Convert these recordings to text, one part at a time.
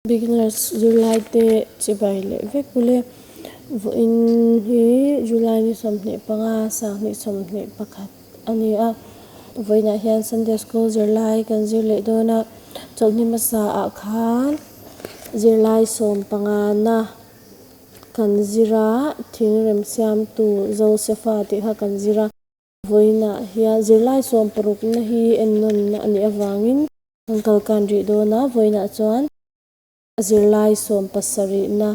Beginners zirlai te chibai leh vek ule. Vawiin hi July ni 25 2021 a ni a. Vawiinah hian Sunday School zirlai kan zir leh dawn a. Chawlhni hmasa ah khan zirlai sawmpangana kan zir a, thingrem siamtu Josefa tih kha kan zir a. Vawiinah hian zirlai sawmparukna hi ennawnna a nih avangin Kan kal kan rih dawn a, vawiinah chuan zirlai sawmpasarihna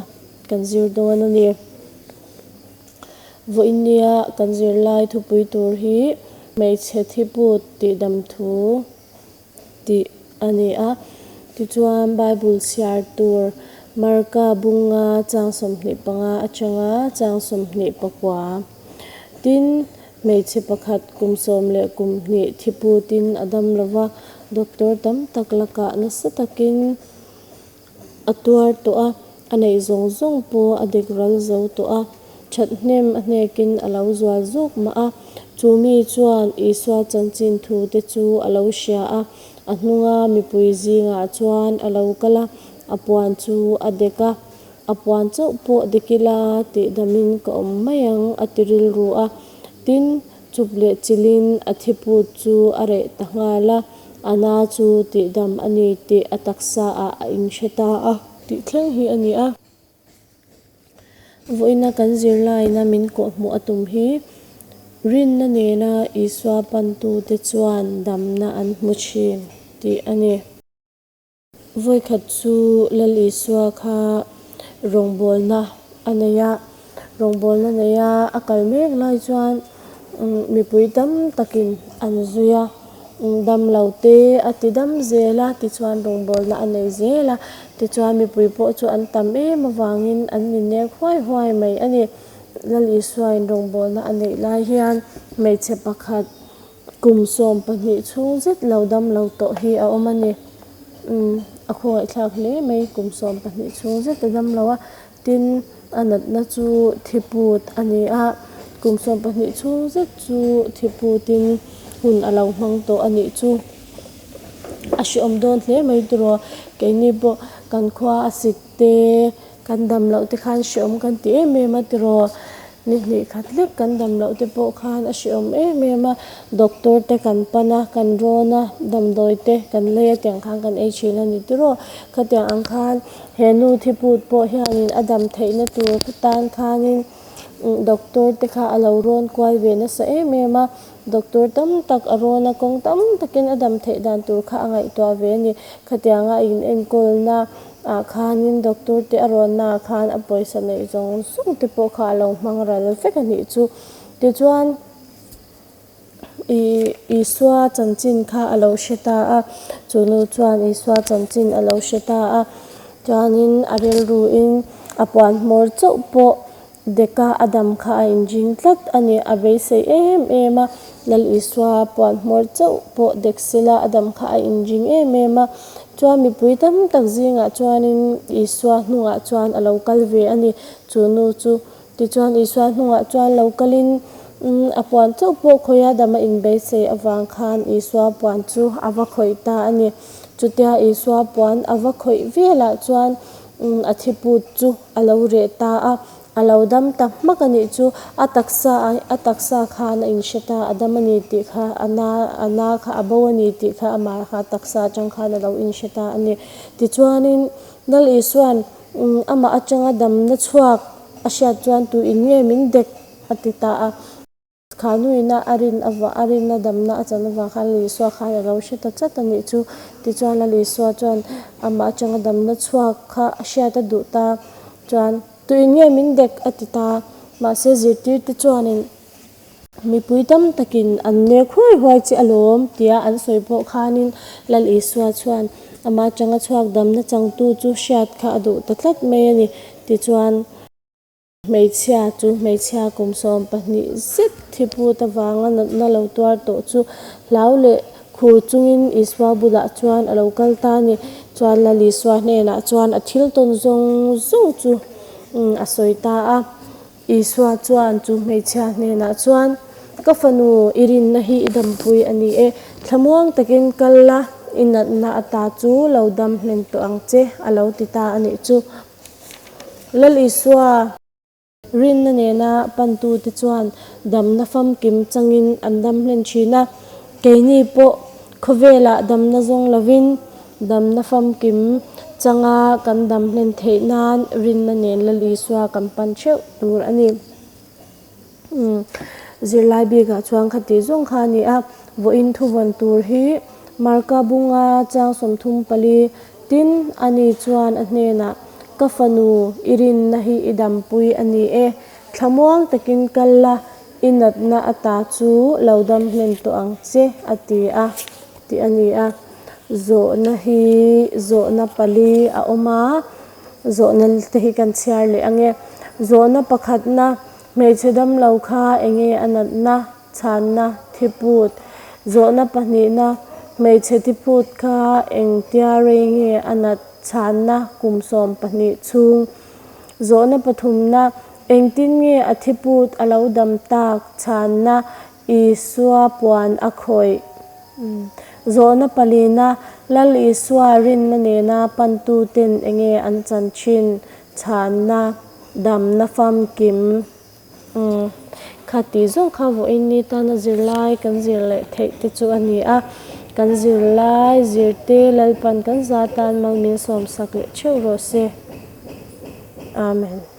kan zir dawn a ni. Vawiin nia kan zirlai thupui tur hi hmeichhe thiput tih dam thu tih a ni a. Tichuan Bible chhiar tur Marka bunga chang 25 atanga chang 24. Tin, Hmeichhe pakhat kum sawm leh kum hnih thiputin a dam lo va, doctor tam tak lakah nasa takin a tuar tawh a, a neih zawng zawng pawh a dik ral zo tawh a, thathnem a hnekin a lo zual zawk mah a. Chu mi chuan Isua chanchin thu te chu a lo hria a, a hnunga mipui zingah chuan a lo kal a, a puan chu a dek a. A puan chauh pawh dik ila tih damin ka awm mai ang a ti rilru a. Tin, chup leh chilhin a thiput chu a reh ta nghal a, a na chu tihdam a ni tih a taksa ah a inhre ta a. Tih thleng hi a ni a. Vawiina kan zirlaina min kawhhmuh a tum hi rinna nena Isua pantute chuan damna an hmu thin tih a ni. Vawikhat chu Lal Isua kha rawngbawlna a nei a, rawngbawlna nei a a kal mek lai chuan mipui tam takin an zui a, damlo te a ti dam zel a, tichuan rawngbawlna a nei zel a, tichuan mipui pawh chu an tam em avangin an innek huai huai mai a ni. Lal Isuain rawngbawlna a neih lai hian hmeichhe pakhat Kum 12 chhung zet lo dam lo tawh hi a awm a ni. Umm, a khawngaihthlak hle mai, kum 12 chhung zet a dam lo a, tin a natna chu thiput a ni a, kum 12 chhung zet chu thiputin hun a lo hmang tawh a nih chu. A hrehawm dawn hle mai tiraw, keini pawh kan khua a sik te, Kan dam loh te khan hrehawm kan ti em em a tiraw? Ni hnih khat lek kan dam loh te pawh khan a hrehawm em em a, doctor te kan pan a, kan rawn a, damdawi te kan lei a tiang khan kan ei thin a ni tiraw? Khatiang ang khan he nu thiput pawh hianin a dam theihna tur tan khanin doctor te kha a lo rawn kual ve nasa em em a, doctor tam tak a rawn a, kawng tam takin a dam theih dan tur kha a ngaihtuah ve a ni. Khatianga a inenkawlna ah khanin doctor te a rawnna ah khan a pawisa neih zawng zawng te pawh kha a lo hmang ral vek a nih chu. Tichuan ih Isua chanchin kha a lo hre ta a, chu nu chuan Isua chanchin a lo hre ta a, chuanin a rilru in a puan hmawr chauh pawh Deka a dam kha a inring tlat a ni. A beisei em em a, Lal Isua puan hmawr chauh pawh dek sela a dam kha a inring em em a. Chuan mipui tam tak zingah chuanin Isua hnungah chuan a lo kal ve a ni, chu nu chu. Tichuan Isua hnungah chuan lo kalin a puan chauh pawh khawih a dam a inbeisei avang khan Isua puan chu a va khawih ta a ni. Chutia Isua puan a va khawih velah chuan A thiput chu a lo reh ta a, a lo dam ta hmak a nih chu. A taksa a taksa khan a inhre ta, a dam a ni tih kha, a na a na kha a bo a ni tih kha amah kha taksa atang khan a lo inhre ta a ni. Tichuanin Lal Isua'n amah atanga damna chhuak a hriat chuan tuin nge min dek a ti ta a. Kha nuina a rin avah a rinna damna a chan avang khan Lal Isua khan a lo hre ta chat a nih chu. Tichuan Lal Isua chuan amah atanga damna chhuak kha a hriat a duh ta chuan tuin nge min dek a ti ta. Mahse zirtirte chuanin mipui tam takin an nek huai huai che alawm tia an sawi pawh khanin Lal Isua chuan amah atanga chhuak damna changtu chu hriat kha a duh ta tlat mai a ni. Tichuan. Hmeichhia chu hmeichhia kum 12 zet thiput avanga natna lo tuar tawh chu hlau leh khur chungin Isua bulah chuan a lo kal ta a ni. Chuan Lal Isua hnenah chuan a thil tawn zawng zawng chu a sawi ta a. Isua chuan chu hmeichhia hnenah chuan, Ka fanu, i rinna hi i dampui a ni e. Thlamuang takin kal la, I natna ata chu lo dam hlen tawh ang che, a lo ti ta a nih chu. Lal Isua. Rinna nena pantute chuan damna famkim changin an dam hlen thin a, keini pawh khawvelah damna zawng lovin damna famkim changa kan dam hlen theih nan rinna nen Lal Isua kan pan theuh tur a ni. Zirlai bikah chuan khati zawng kha a ni a, vawiin thuvawn tur hi Marka bunga chang 34 Tin, ani chuan a hnenah, Ka fanu, i rinna hi i dampui a ni e. Thlamuang takin kal la, i natna ata chu lo dam hlen tawh ang che, a ti a, tih a ni a. Zawhna hi zawhna pali a awm a, zawhna te hi kan chhiar leh ang e. Zawhna pakhatna, Hmeichhe damlo kha enge a natna? Chhanna, Thiput. Zawhna pahnihna, Hmeichhe thiput kha engtia rei nge a nat chhanna kum 12 chhung? Zawhna pathumna, Engtin nge a thiput a lo dam tak chhanna Isua puan a khawih? Zawhna palina, Lal Isua rinna nena pantuten enge an chan thin chhanna damna famkim? Umm, kha tih zawng kha vawiin ni tana zirlai kan zir leh theih te chu a ni a, kan zirlai zirte Lalpan kan za tan mal min sawmsak leh theuh rawh se. Amen.